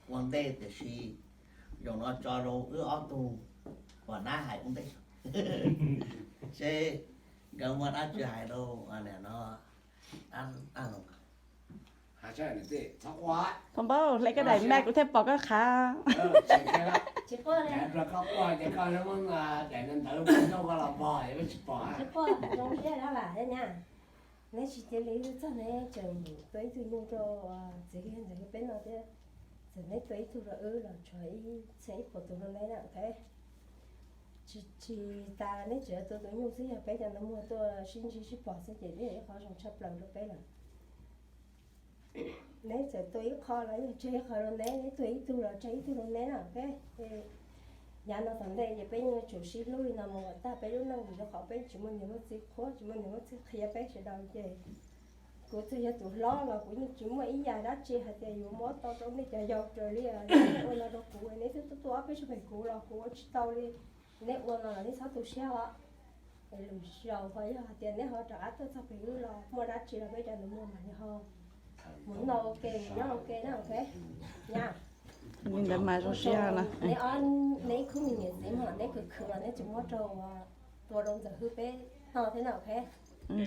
ua ntej, tiam sis zaum no tso rau wb ob tug uas dab hais ua ntej seb nkawd muaj dab tsi hais rau no. Thov npawg hle koj daim me kuv thiaj pom koj qhav. Neb tsis cia li txog neb tseem tua ib tug nyuj rau txiv Ntxawm Hwb peb no thiab, txawm neb tua ib tug rau wb los tshuav ib txhiab ib puas tus rau neb na, ok. Tsis, tsis tas neb tseem tua tus nyuj xwb, yog peb cov nus muag tuaj sib ntsib sib pom xwb ces twb yog ib qho zoo tshaj plaws rau peb lawm. Neb txawm tua ib qho los yog tseg ib qho rau neb, neb tua ib tug los tseg ib tug rau neb na, ok. Yav no tom ntej ces peb yuav tsum sib hlub li no mus kom tag peb lub neej, vim rau qhov peb tsis muaj niam muaj txiv qhuab, tsis muaj niam muaj txiv qhia peb sawv daws ces kuv txawm yog tus hlob los kuv yeej tsis muaj ib yam dab tsi hais tias yuav muab tau rau nej cov yau raws li nej ua no rau kuv, neb twb tuaj tuaj ob peb sab pem kuv los kuv ua tsis tau li. Neb ua no los nej txhob tu siab os. Lwm zaus ho yog hais tias neb ho rov qab tuaj txog pem wb los muaj dab tsi los peb cov nus muag mam li ho mus noj ua ke mus nyob ua ke na, ok. Nyab, li ntawd mas zoo siab no. Neb ob, neb ib khub me niam txiv mas neb khwv khwv los neb tsis muab rau, tua rau Ntxawm Hwb peb noj thiab na, ok.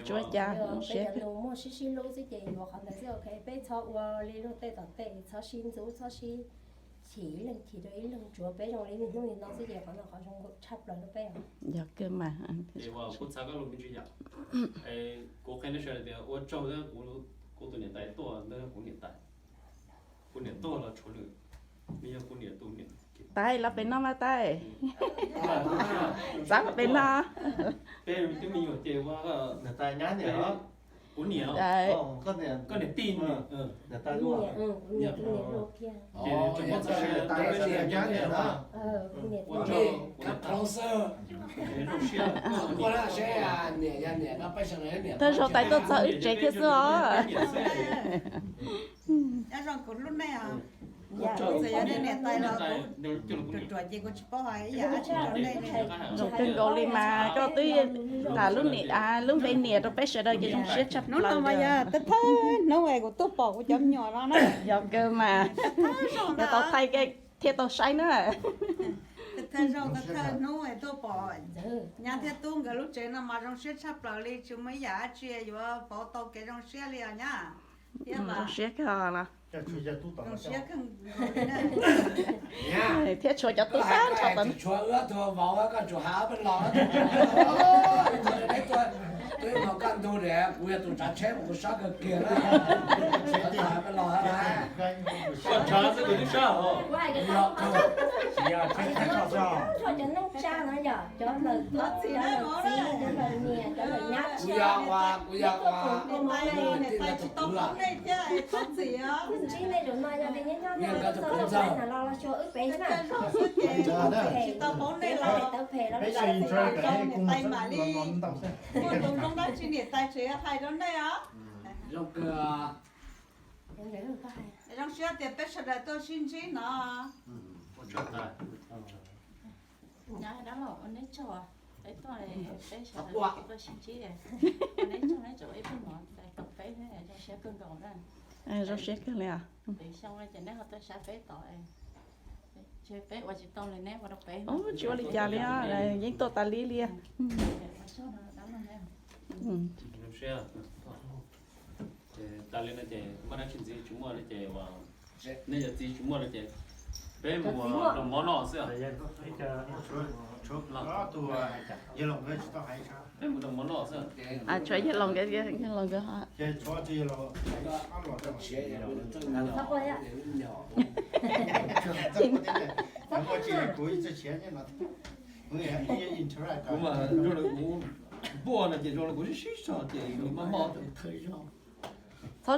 Tsuav cas, peb cov nus muag sib sib hlub xwb ces yuav qhov ntawd xwb, ok. Peb txhob ua li luag tej tom tej, txhob sib ntxub, txhob sib chim ib leeg chim rau ib leeg, tsuav peb zoo li niaj hnub li no xwb ces qhov no qhov zoo tshaj plaws rau peb. Yog kawg mas. Kuv txhais koj lus me ntsis yom. Kuv qhia nej sawv daws tias ua tsaug, kuv tus niam tais tuaj ntawd kuv niam tais, kuv niam tuaj los tshuav nws, nws yog kuv niam tus niam. Tais los pem no mas tais. Txav pem no. Peb twb me nyuam ces ua niam tais nyab niam, kuv niam, koj niam tij, Thawj zaug tais tuaj txog wb tsev thiab xwb os. Nyob zoo kuv hlub nej os. Txawm yog nej niam tais los kuv ruam ruam ces kuv tsis paub hais ib yam dab tsi rau nej li. Zoo kawg nkaus li mas koj twb tham lub niam, lub npe niam rau peb sawv daws ces zoo siab tshaj plaws. Hnub no mas yog thawj thawj hnub es kuv tuaj pom kuv cov me nyuam no na. Yog kawg mas. Yog tau thaij thiaj tau saib na. Thawj zaug thawj hnub es tuaj pom nyab thiab tub nkawd lub tsev no mas zoo siab tshaj plaws li, tsis muaj ib yam dab tsi yuav pauv tau kev zoo siab li os nyab. Zoo siab kawg los. Zoo siab kawg nkaus li na. Thiab tshuav cov tub tag nrho tod. Kuv yog tus tsav tsheb mas kuv sab kawg kiag na. Koj tsav xwb kuv twb sab os. Cov neej tsa no yog cov lawv txiv, cov lawv niam, cov lawv nyab, kuv yog ua, kuv yog ua, kuv ntsib nej zaum no yog li nyob nyob txog lawm na los los xyuas wb pem na. Tsis tau paub nej los tawv phem los tsis tau zoo niam tais mam li muaj tus zoo dab tsi niam tais tseem hais rau nej os. Zoo siab tias peb sawv daws tuaj sib ntsib no. Nyob dab laug ua neb tsaug, peb tuaj, peb sawv daws tuaj sib ntsib, ua neb tsaug, neb tseem ua ib pluag mov tais tom peb, zoo siab kawg nkaus na. Zoo siab kawg li os. Lwm xyoo no ces neb ho tuaj saib peb tod, peb ua tsis tau li neb ua rau peb. Tsis ua li cas li, yeej tuaj tas li li. Zoo siab. Ces tas li no ces muaj dab tsi ntxiv tsis muaj li ces, nej cov txiv tsis muaj li ces peb mus nrog mov noj xwb. Peb mus nrog mov noj xwb. Tshuav yawg laus nkawd, yawg laus nkawd ho. Kuv mas zoo li kuv npuaj no ces zoo li kuv sib sib zog ces mob mob. Txhob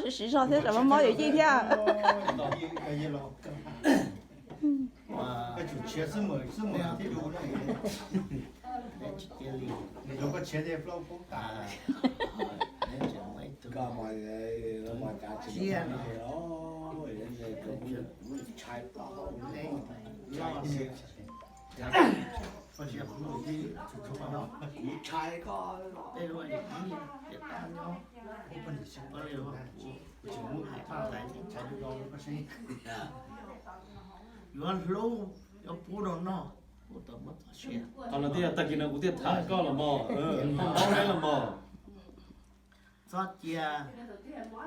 sib sib zog thiab, tsam mob mob yawm yij thiab. Tsis muab hais txhob hais, yuav hlub, yuav pub rau noj, kuv tau muab txoj sia. Qhov no twb yog tag kis no kuv thiaj tham koj los mog, paub deb los mog. Txhob cia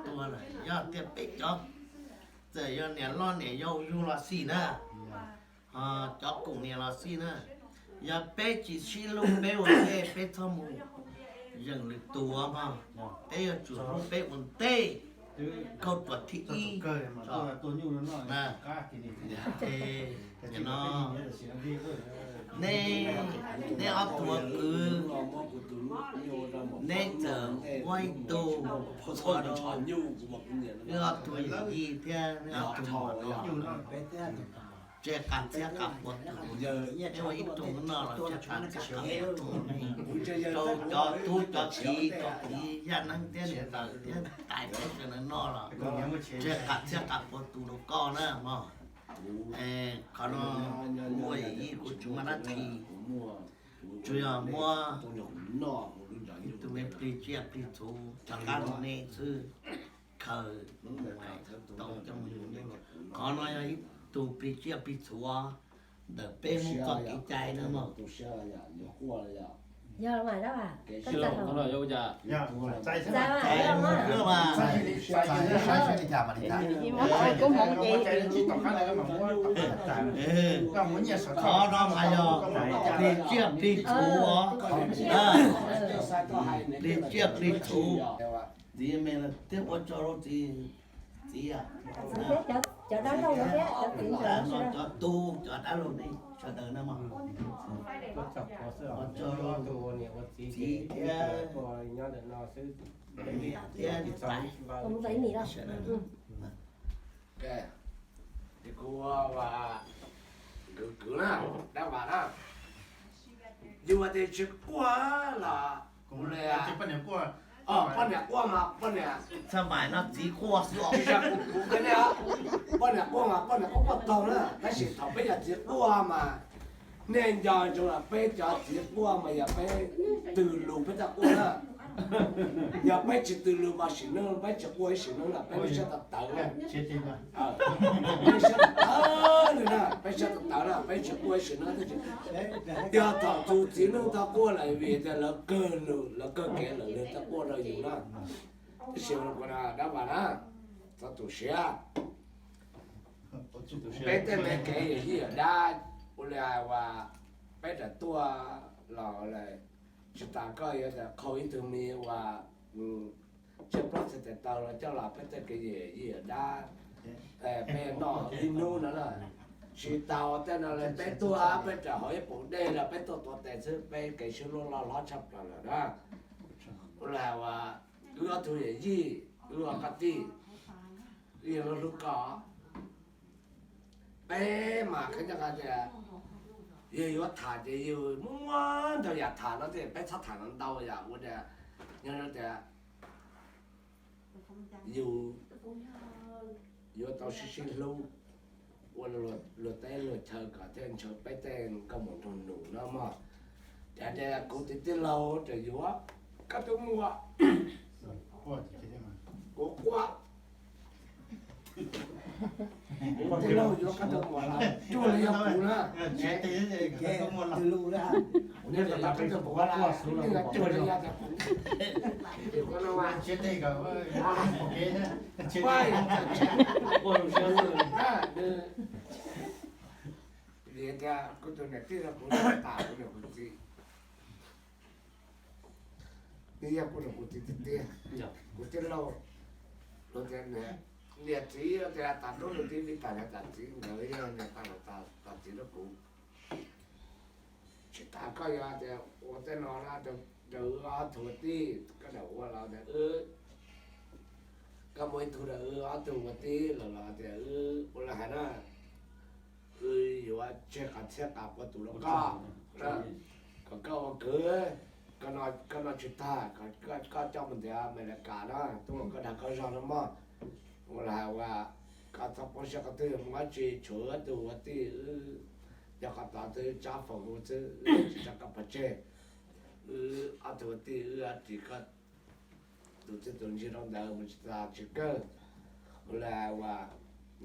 tuag lawm, yog tias peb cov, txawm yog niam loj niam yau yug los xij na, ho cov koom niam los xij na, yog peb tsis sib hlub peb ua ntej peb txhob mus yeem lwm tus mog. Peb yuav tsum hlub peb ua ntej, kaug ruam thib ib. Ces no, neb, neb ob tug ua kwv, neb txawm muaj ib tug, wb ob tug yawm yij thiab neb ob tug muam no, tseg qas txhiab qas puas tus, neb ua ib tug noj los tseg qas txhiab qas puas tus, rau cov tub cov kiv, cov kiv Yaj Neeb thiab niam ntxawm thiab tais thiab sawv daws noj los tseg qas txhiab qas puas tus rau koj na mog. Qhov no kuv ua yawm yij kuv tsis muaj dab tsi, tsuas yog muab ib tug me plig tsiaj plig txhu rov qab rau nej xwb, khaws tau coj mus yug. Qhov no yog ib tug plig tsiaj plig txhu ntawm peb Hmoob txoj kev cai na mog. Yog mas, kub hmoov ces qhov no mas yog plig tsiaj plig txhu os, plig tsiaj plig txhu. Txiv me thiab ua tsaug rau txiv, txiv, cov dab laug thiab cov txiv ntxawm no, cov tub cov dab laug nej sawv daws na mog. Ua tsaug rau txiv thiab, thiab tais, sawv daws. Ces kuv ua kwv, kwv na, dab vas na, yus tias tsis quaj los kuv li, poj niam quaj mas poj niam, txhaj mais no txiv quaj xwb. Tsis yog kuv, kuv qhia nej, poj niam quaj mas poj niam quaj quaj taug na, tab sis thaum peb yog txiv quaj mas nej nco ntsoov los peb cov txiv quaj mas yog peb tws lus peb thiaj quaj na. Yog peb tsis tws lus mas sim neej peb tsis quaj ib sim neej na, peb siab tawv tawv, peb siab tawv tawv li na, peb siab tawv tawv na, peb tsis quaj ib sim neej. Yog thaum tus txiv neej tau quaj lawm vim tias lawv kawg lus lawv kawg kev lawm lawv thiaj quaj rau yus na. Tab sis dab vas na, txhob tu siab. Peb tej me kev yawm yij yawm dab, ua li hais uas peb ram tuaj los lawm, tsis tas koj yuav tias qhau ib tug me uas tsiaj plaub txhais tes taw los coj los peb tej kev yawm yij yawm dab, peb noj ib hnub no na. Tsis tas tej no li peb tuaj peb ram hauv ib pum dej los peb tuaj tuav tes xwb peb kev sib hlub loj hlob tshaj plaws lawm na. Ua li hais uas wb ob tug yawm yij, wb ob qab tij, wb yog lub hlub koj. Peb mas kheev nco qab tias yus yuav tham ces yus muaj muaj ntau yam tham no tias peb txhob tham ntau yam ua tias, nyob tias yus yuav tau sib sib hlub ua luag teb luag chaw kom thiaj ntshaw peb tej nkauj muam nraug nus no mog. Ces tias kuv tus tij laug tseem yuav koj tus muam, kuv quaj. Kuv tij laug yuav koj tus muam los cuag li yog kuv na. Kuv niag tos tas peb tus puav las, yeej cuag li yog tias kuv. Vim tias kuv tus niam tij no kuv tsis tas kuv niam kuv txiv, nws yog kuv niam kuv txiv tiag tiag. Kuv tij laug, niam txiv tias tas tub nws tib vib tas niam tas txiv nkawd yog niam tas laus tas txiv rau kuv. Tsis tas koj yuav tias ua tej no na rau wb ob tug tij, koj niam ua los tias wb, koj muaj ib tug rau wb ob tug ua tij los los tias wb ua li hais na, wb yuav tseg qas txhiab qas puas tus rau koj, kom koj ua kwv. Koj no tsis tag, koj coj mus ntiav Amelikas na, tuaj ua koj dag koj zog no mog. Ua li hais uas koj txhob poob siab qhov twg mus dab tsi, tshuav wb ob tug ua tij wb, yog qhov tod twb tsab foom hu xwb, wb tsis tso koj pov tseg. Wb ob tug ua tij wb ris koj tus txiaj tus ntsig rau ntawd mus tsis tas tsis kawg. Ua li,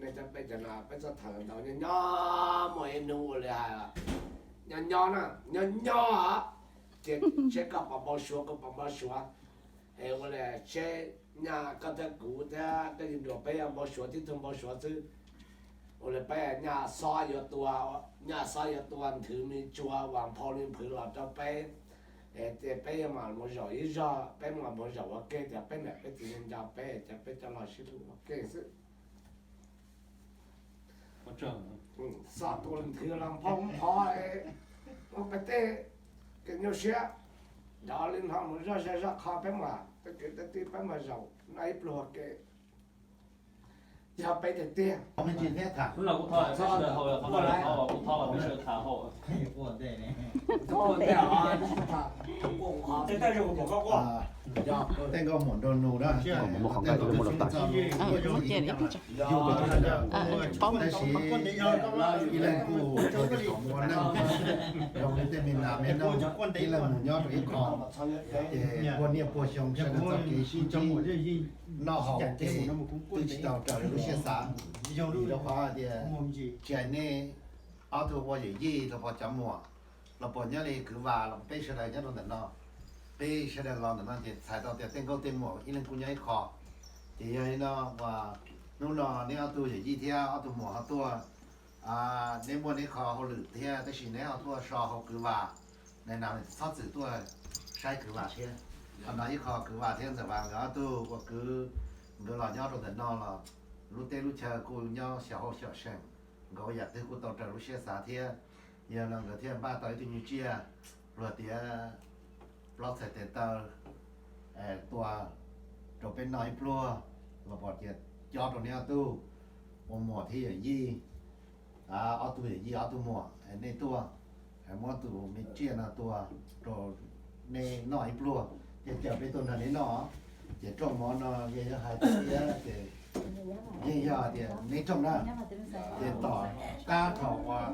nej cov peb cov no peb txoj thawm ntau nyob nyob, muaj ib hnub ua li hais, nyob nyob na, nyob nyob, ces seb koj puas npau suav, koj puas npau suav. Es ua li seb nyaj koj thiab kuv thiab koj yawg Nruas peb yuav npau suav tib tug npau suav xwb. Ua li peb nyaj Xob yuav tua, nyaj Xob yuav tua nthwv me tsua uas nphau li nphwv los rau peb, es peb yuav mam mus zaum ib zog, peb mam mus zaum ua ke tias peb niam peb txiv nco peb, ces peb cov laus sib hlub ua ke xwb. Xob tua nthwv los nphau phov, ua peb tej kev nyuaj siab, nrov li no mus zoj zej zog qho peb mam tej kev tej tij peb mam zaum noj ib pluag ua ke. Yog peb tiag tiag. Tej nkauj muam nraug nus na, tab sis ib leeg kuj ua neej zoo li tej me nas me noog, ib leeg mus nyob rau ib qho, ces puag niaj puag xyoo sawv daws txoj kev sib ntsib noj haus ua ke twb tsis tau raws li lub siab xav. Vim rau qhov tias tsis hais nej ob tug ua yawm yij los puas cov muam, los puas nyob li kwv Vam los peb sawv daws nyob rau ntawm no, peb sawv daws los ntawm no ces txhais tau tias tej nkauj tej muam ib leeg kuj nyob ib qho. Ces yog li no uas hnub no neb ob tug yawm yij thiab ob tug muam ho tuaj, neb muaj neb qho hauj lwm thiab tab sis neb ho tuaj so hauv kwv Vam, na txhob txwm tuaj saib kwv Vam thiab. Qhov no ib qho kwv Vam thiab ntxawm Vam nkawd ob tug ua kwv, nkawd los nyob rau ntawm no los lub teb lub chaw kuj nyob xyaum hauj xyaum seem, nkawd ua yam twg kuj tau raws lub siab xav thiab. Yog no nkawd thiaj npaj tau ib tug nyuj tsiaj, luag tias plaub txhais tes taw tua rau peb noj ib pluag, los puas tias cob rau neb ob tug ua muam thiab yawm yij, ob tug yawm yij ob tug muam nej tuaj, muab tus me tsiaj no tua rau nej noj ib pluag, ces caw peb tuaj nrog neb noj. Ces rooj mov no yeej yog hais tias, yeej yog tias neb rooj na, ces tom qab thaum uas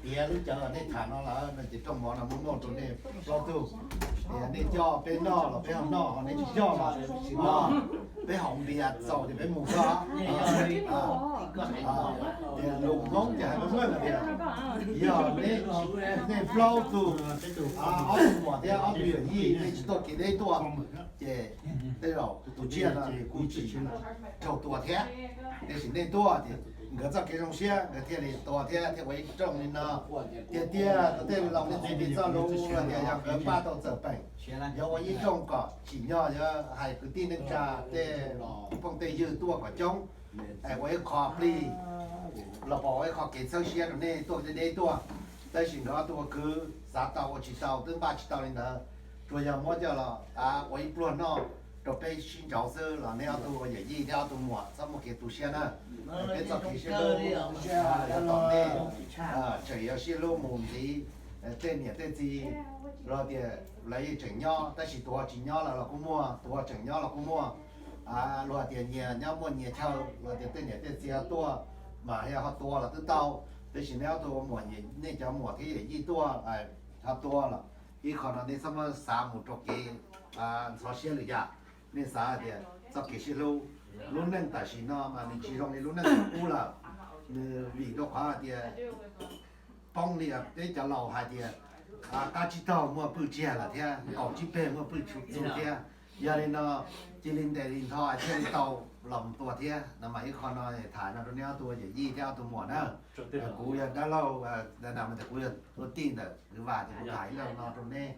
tiav lub cawv nej tham no lawm no ces rooj mov no muaj muaj rau nej plaub tug. Ces nej coj peb noj los peb ho noj, ho nej tsis coj los peb haus npias txaus ces peb mus xwb. Ces lus Hmoob ces hais meej meej tias yog nej plaub tug, ob tug muam thiab ob tug yawm yij nej tsis tuaj kev deb tuaj, ces tej zaum tus tsiaj no kuj tsis raug tua thiab. Tiam sis nej tuaj ces nkawd txoj kev zoo siab nkawd thiaj li tua thiab thiaj ua ib rooj li no. Tiag tiag rau tej laus nej txiv pis txoj lus tias yog nkawd npaj tau txawm peem, yog ua ib rooj kom tsim nyog yog hais kwv tij neej tsa tej phooj tej ywg tuaj kom coob, ua ib qho plig los pom ua ib qho kev txhawb siab rau nej tuaj deb deb tuaj. Tab sis nkawd ob tug ua kwv xav tau ua tsis tau twb npaj tsis tau li ntawd, tsuas yog muab coj los ua ib pluag noj rau peb sib ntsauv xwb los nej ob tug ua yawm yij thiab ob tug muam txhob muaj kev tu siab na. Peb txoj kev sib hlub, yog tom nej tseem yuav sib hlub mus ntxiv, tej niam tej txiv los tias lawv yeej tseem nyob tab sis tus ho tsis nyob lawm los kuj muaj, tus ho tseem nyob los kuj muaj. Luag tias nyias nyob muaj nyias chaw, luag tias tej niam tej txiv ho tuaj mas yog ho tua los twb tau. Tab sis nej ob tug ua muam, nej cov muam thiab yawm yij tuaj ho tua los ib qho no nej txhob muab xav mus rau kev ntxhov siab lwm yam. Nej xav hais tias txoj kev sib hlub, lub neej tam sim no mas nws tsis zoo li lub neej ub lawm. Nws vim rau qhov hais tias poob li peb cov laus hais tias qab tsib taug muaj pwj tsiag lawm thiab nkaus tsib peg muaj pwj txug thiab. Yog li no cia li ntes li ntho thiaj li tau los mus tua thiab no mas ib qho no tham no rau neb ob tug yawm yij thiab ob tug muam na. Kuv yog dab laug, kuv yog ua tij ntawm kwv Vam ces kuv tham ib lo no rau neb.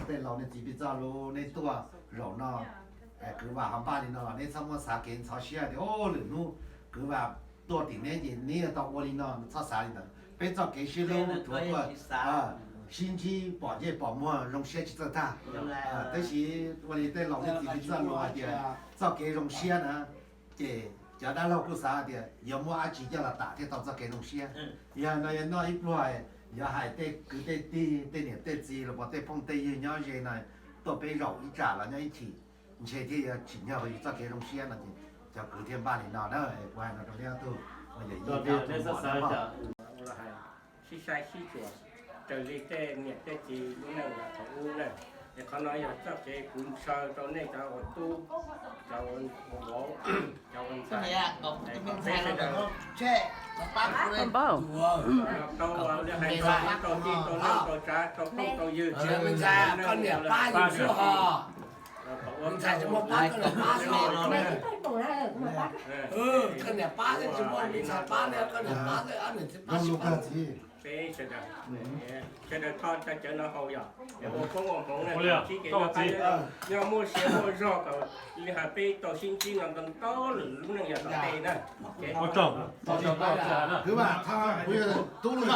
Tej laus nej txiv pis txoj lus neb tuaj zaum no, kwv Vam ho npaj li no los neb txhob muab xav kev ntxhov siab tias lwm hnub kwv Vam tuaj tim neb ces neb yuav tau ua li no, txhob xav li ntawd. Peb txoj kev sib hlub tsuav tuaj sib ntsib pom ntsej pom muag zoo siab tsis txawj tag. Tab sis ua li tej laus nej txiv pis txoj lus hais tias txoj kev zoo siab na, ces cov dab laug kuj xav tias yuav muab dab tsi coj los tam thiaj tau txoj kev zoo siab. Yog no yog noj ib pluag, yuav hais tej kwv tej tij tej niam tej txiv los puas tej phooj tej ywg nyob ze no tuaj peb zaum ib tsam los nyob ib chim, ntshe thiaj yuav tsim nyog yus txoj kev zoo siab no ces cov kwv thiaj npaj li no na. Kuv hais no rau neb ob tug, yawm yij thiab ob tug muam na. Sib saib sib xyuas raws li tej niam tej txiv lub neej los thaum ub na. Qhov no yog txoj kev kuv ntshaw rau nej cov ua tub, cov ua vauv, cov ua ntxhais, kom peb sawv daws tau li hais tau tub tau tij tau neej tau tsav tau phooj tau ywg, tau ua ntxhais tsis muaj pab koj niam pab xwb. Koj niam pab xwb tsis muaj me ntxhais pab li, koj niam pab xwb ob niam txiv pab xwb. Peb sawv daws, sawv daws tho cov cawv no haus yom, ua koob ua hmoov na, sib kev noj qab nyob zoo, muaj sia muaj zog kom li hais peb tau sib ntsib no ntau lwm lub neej yog tom ntej na. Kwv Vam, tha kuv yog tub lub,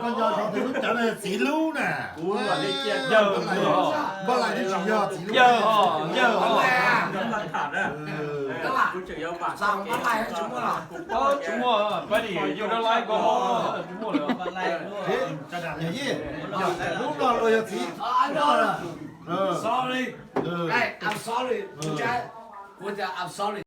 koj nco xyov tus lub cawv no txiv lub na. Yawg, Npaj Lais twb tsis yog txiv lub, yawg, yawg, tsis muaj, pab li yawg dab laib ko tsis muaj lawm. Yog lub no luag yog txiv, sorry, I'm sorry, kuv tias I'm sorry.